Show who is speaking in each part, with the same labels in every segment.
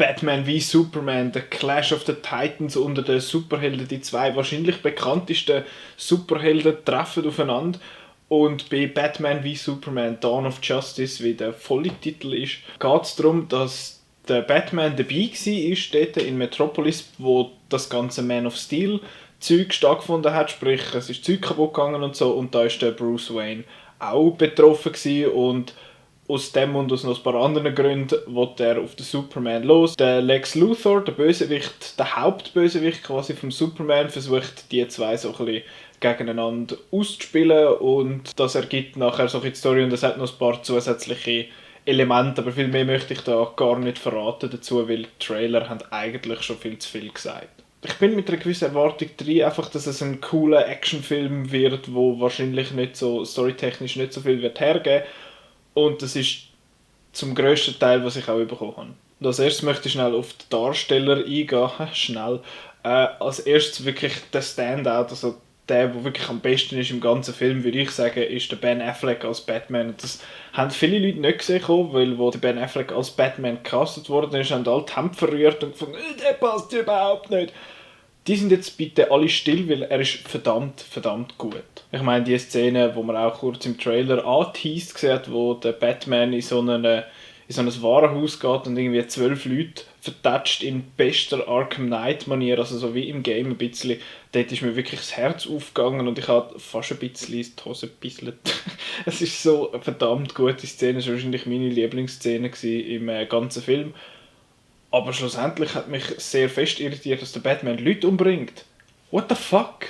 Speaker 1: Batman wie Superman, der Clash of the Titans unter den Superhelden, die zwei wahrscheinlich bekanntesten Superhelden treffen aufeinander. Und bei Batman wie Superman Dawn of Justice, wie der volle Titel ist, geht es darum, dass der Batman dabei war, dort in Metropolis, wo das ganze Man of Steel Zeug stattgefunden hat, sprich es ist Zeug kaputt gegangen und so, und da ist der Bruce Wayne auch betroffen gewesen, und aus dem und aus noch ein paar anderen Gründen will er auf den Superman los. Der Lex Luthor, der Bösewicht, der Hauptbösewicht quasi vom Superman, versucht die zwei so ein bisschen gegeneinander auszuspielen, und das ergibt nachher so die Story, und es hat noch ein paar zusätzliche Elemente, aber viel mehr möchte ich da gar nicht verraten dazu, weil die Trailer haben eigentlich schon viel zu viel gesagt. Ich bin mit einer gewissen Erwartung drin, einfach, dass es ein cooler Actionfilm wird, wo wahrscheinlich nicht so storytechnisch nicht so viel wird hergeben, und das ist zum grössten Teil, was ich auch bekommen habe. Und als erstes möchte ich schnell auf die Darsteller eingehen. Schnell. Als erstes wirklich der Standout, also der wirklich am besten ist im ganzen Film, würde ich sagen, ist der Ben Affleck als Batman. Und das haben viele Leute nicht gesehen, weil wo der Ben Affleck als Batman gecastet wurde, ist, haben alle die Hände verrührt und gefunden, der passt überhaupt nicht. Die sind jetzt bitte alle still, weil er ist verdammt, verdammt gut. Ich meine, die Szene, wo man auch kurz im Trailer angeteased sieht, wo der Batman in so ein Warenhaus geht und irgendwie 12 Leute vertatscht in bester Arkham Knight-Manier, also so wie im Game ein bisschen. Dort ist mir wirklich das Herz aufgegangen und ich habe fast ein bisschen in die Hose gebisselt. Es ist so eine verdammt gute Szene, es war wahrscheinlich meine Lieblingsszene im ganzen Film. Aber schlussendlich hat mich sehr fest irritiert, dass der Batman Leute umbringt. What the fuck?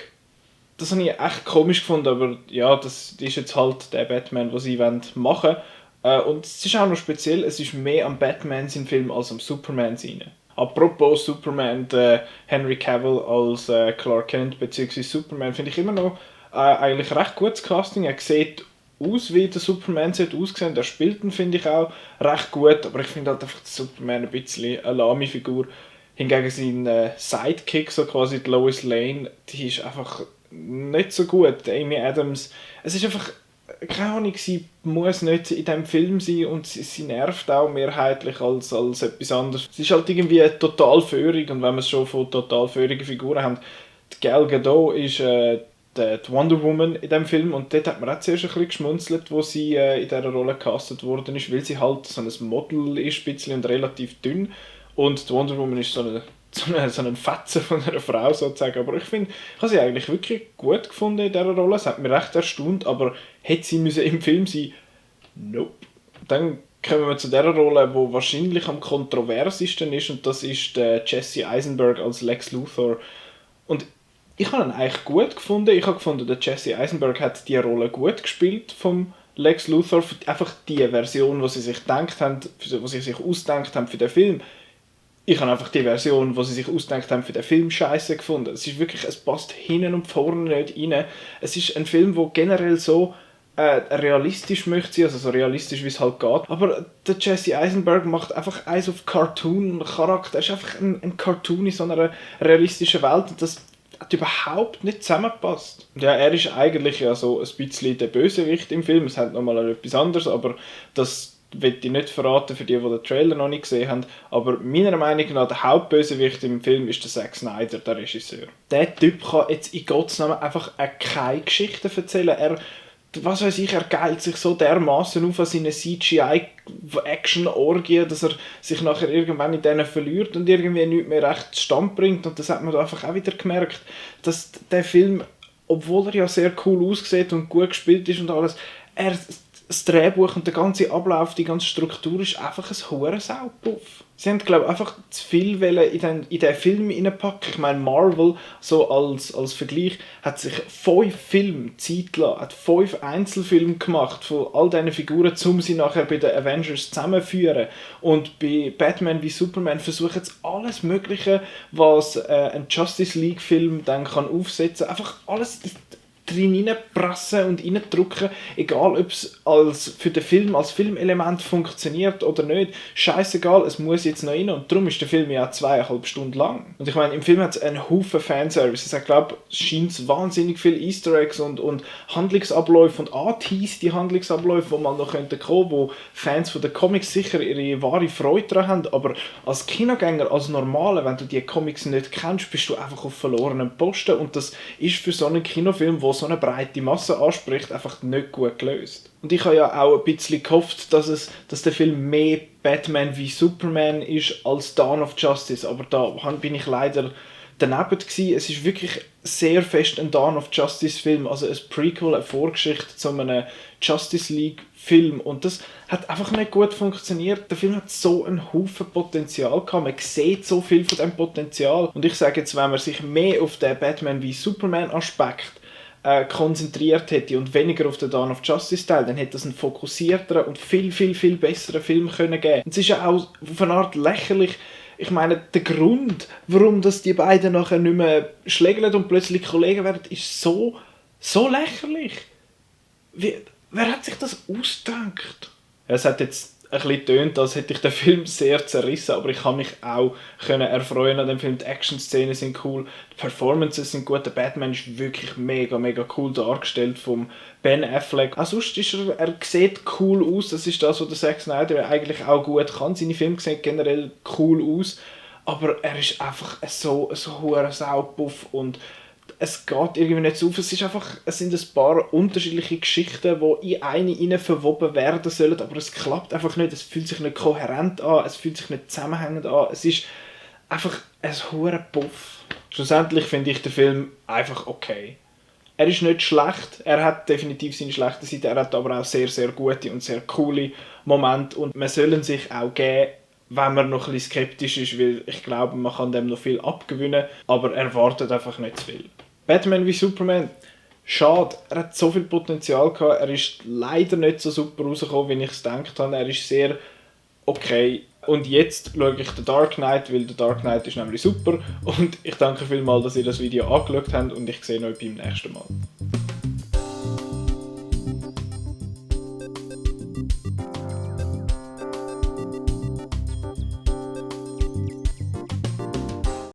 Speaker 1: Das habe ich echt komisch gefunden, aber ja, das ist jetzt halt der Batman, den sie machen wollen. Und es ist auch noch speziell, es ist mehr am Batman sein Film als am Superman sein. Apropos Superman, der Henry Cavill als Clark Kent bzw. Superman finde ich immer noch eigentlich recht gutes Casting. Er sieht aus, wie der Superman aussehen. Der spielt ihn, finde ich, auch recht gut, aber ich finde halt einfach den Superman ein bisschen eine lahme Figur. Hingegen sein Sidekick, so quasi die Lois Lane, die ist einfach nicht so gut. Amy Adams, es ist einfach, keine Ahnung, sie muss nicht in diesem Film sein und sie nervt auch mehrheitlich als etwas anderes. Sie ist halt irgendwie total föhrig, und wenn wir es schon von total föhrigen Figuren haben, die Gal Gadot ist die Wonder Woman in diesem Film, und dort hat man auch zuerst ein bisschen geschmunzelt, wo sie in dieser Rolle gecastet worden ist, weil sie halt so ein Model ist, ein bisschen, und relativ dünn, und die Wonder Woman ist so ein Fetzen von einer Frau sozusagen, aber ich finde, ich habe sie eigentlich wirklich gut gefunden in dieser Rolle, es hat mich recht erstaunt, aber hätte sie müssen im Film sein? Nope. Dann kommen wir zu der Rolle, die wahrscheinlich am kontroversesten ist, und das ist der Jesse Eisenberg als Lex Luthor. Und ich habe ihn eigentlich gut gefunden. Ich habe gefunden, der Jesse Eisenberg hat die Rolle gut gespielt vom Lex Luthor. Einfach die Version, die sie sich ausgedacht haben für den Film. Ich habe einfach die Version, die sie sich ausgedacht haben für den Film, scheiße gefunden. Es ist wirklich, es passt hinten und vorne nicht rein. Es ist ein Film, der generell so realistisch möchte sein, also so realistisch wie es halt geht. Aber der Jesse Eisenberg macht einfach eins auf Cartoon-Charakter. Er ist einfach ein Cartoon in so einer realistischen Welt, und das hat überhaupt nicht zusammengepasst. Ja, er ist eigentlich ja so ein bisschen der Bösewicht im Film. Es hat nochmal etwas anderes, aber das will ich nicht verraten für die den Trailer noch nicht gesehen haben. Aber meiner Meinung nach der Hauptbösewicht im Film ist der Zack Snyder, der Regisseur. Der Typ kann jetzt in Gottes Namen einfach keine Geschichten erzählen. Was weiß ich, er geilt sich so dermaßen auf an seine CGI-Action-Orgie, dass er sich nachher irgendwann in denen verliert und irgendwie nicht mehr recht zustande bringt. Und das hat man da einfach auch wieder gemerkt, dass der Film, obwohl er ja sehr cool aussieht und gut gespielt ist und alles, das Drehbuch und der ganze Ablauf, die ganze Struktur ist einfach ein hoher Saupuff. Sie haben, glaube ich, einfach zu viel in den Film reinpacken. Ich meine, Marvel, so als Vergleich, hat sich 5 Filme Zeit gelassen, hat 5 Einzelfilme gemacht von all diesen Figuren, um sie nachher bei den Avengers zusammenzuführen. Und bei Batman wie Superman versuchen sie alles Mögliche, was ein Justice League-Film dann kann aufsetzen kann, einfach alles drin reinpressen und reindrücken, egal ob es für den Film als Filmelement funktioniert oder nicht. Scheißegal, es muss jetzt noch rein und darum ist der Film ja 2,5 Stunden lang. Und ich meine, im Film hat es einen Haufen Fanservice. Es hat, glaube ich, scheint wahnsinnig viele Easter Eggs und Handlungsabläufe und anteaste Handlungsabläufe, die mal noch kommen könnten, wo Fans von den Comics sicher ihre wahre Freude daran haben, aber als Kinogänger, als Normaler, wenn du die Comics nicht kennst, bist du einfach auf verlorenen Posten und das ist für so einen Kinofilm, der so eine breite Masse anspricht, einfach nicht gut gelöst. Und ich habe ja auch ein bisschen gehofft, dass der Film mehr Batman wie Superman ist als Dawn of Justice, aber da bin ich leider daneben gewesen. Es ist wirklich sehr fest ein Dawn of Justice Film, also ein Prequel, eine Vorgeschichte zu einem Justice League Film und das hat einfach nicht gut funktioniert. Der Film hat so einen Haufen Potenzial gehabt, man sieht so viel von diesem Potenzial und ich sage jetzt, wenn man sich mehr auf den Batman wie Superman Aspekt konzentriert hätte und weniger auf den Dawn of Justice Teil, dann hätte das einen fokussierteren und viel, viel, viel besseren Film können geben. Und es ist ja auch auf eine Art lächerlich. Ich meine, der Grund, warum das die beiden nachher nicht mehr schlägeln und plötzlich Kollegen werden, ist so lächerlich. Wer hat sich das ausgedacht? Ja, es hat jetzt ein bisschen getönt, als hätte ich den Film sehr zerrissen, aber ich kann mich auch erfreuen an dem Film. Die Action-Szenen sind cool, die Performances sind gut, der Batman ist wirklich mega, mega cool dargestellt vom Ben Affleck. Auch sonst ist er sieht cool aus, das ist das, was der Zack Snyder eigentlich auch gut kann. Seine Filme sehen generell cool aus, aber er ist einfach so ein hoher Saupuff und es geht irgendwie nicht so auf. Es sind ein paar unterschiedliche Geschichten, die in eine verwoben werden sollen, aber es klappt einfach nicht. Es fühlt sich nicht kohärent an, es fühlt sich nicht zusammenhängend an. Es ist einfach ein hoher Puff. Schlussendlich finde ich den Film einfach okay. Er ist nicht schlecht, er hat definitiv seine schlechte Seite, er hat aber auch sehr, sehr gute und sehr coole Momente und man soll ihn sich auch geben, wenn man noch ein bisschen skeptisch ist, weil ich glaube, man kann dem noch viel abgewinnen, aber er erwartet einfach nicht zu viel. Batman wie Superman, schade, er hat so viel Potenzial gehabt, er ist leider nicht so super rausgekommen, wie ich es gedacht habe, er ist sehr okay. Und jetzt schaue ich The Dark Knight, weil The Dark Knight ist nämlich super und ich danke vielmals, dass ihr das Video angeschaut habt und ich sehe euch beim nächsten Mal.